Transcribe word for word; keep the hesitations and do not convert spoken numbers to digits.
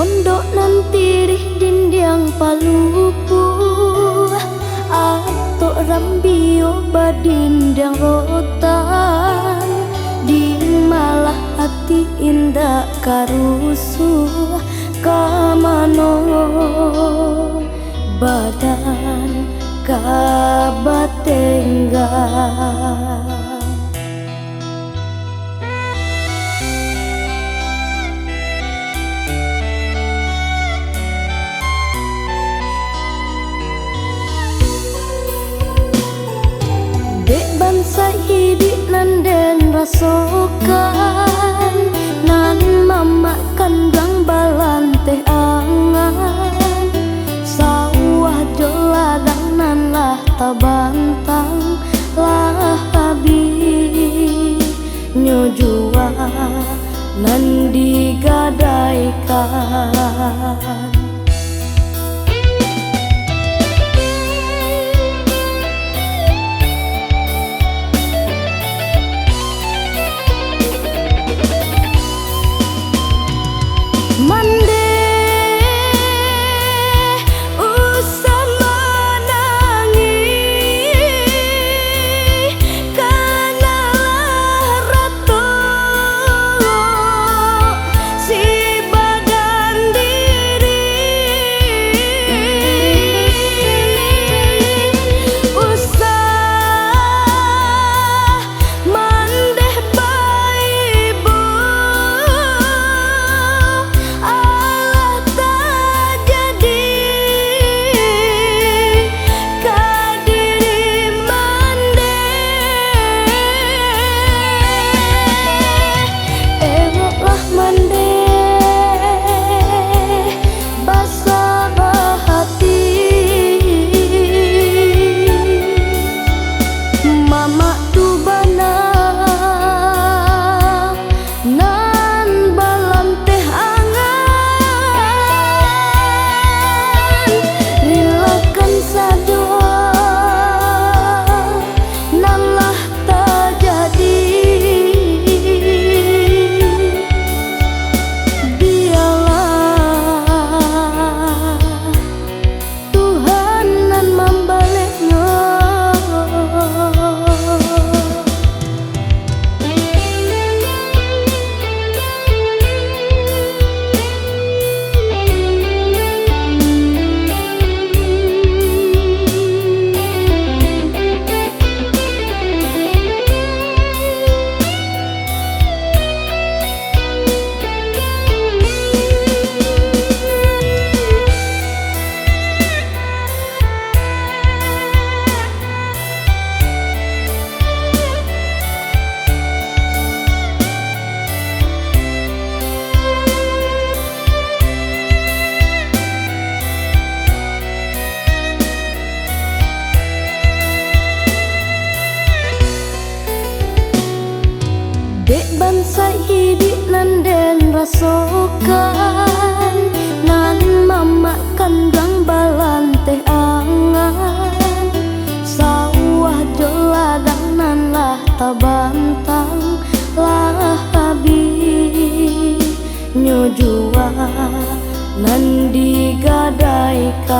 Pondok nan tirih dindiang palupuah, atok rambio badindiang rotan, di malah ati indak ka rusuah, ka mano badan ka batenggang. Dek bansaik iduik nan den rasokan, nan mamak kanduang balanteh angan, sawah jo ladang nan lah tabantang, lah abih nyo jua nan digadaikan. Mandeh usah manangih, kanalah ratok si badan diri. Usah mandeh baibo, alah tajadi ka diri mandeh. Eloklah mandeh basabah hati. Mamak tu bana nan balanteh angan, rilakan sajo nan lah tajadi. Bialah Tuhan nan mambaleknyo. Dek bansaik iduik nan den rasokan, nan mamak kanduang balanteh angan, sawah jo ladang nan lah tabantang, lah abih nyo jua nan digadaikan.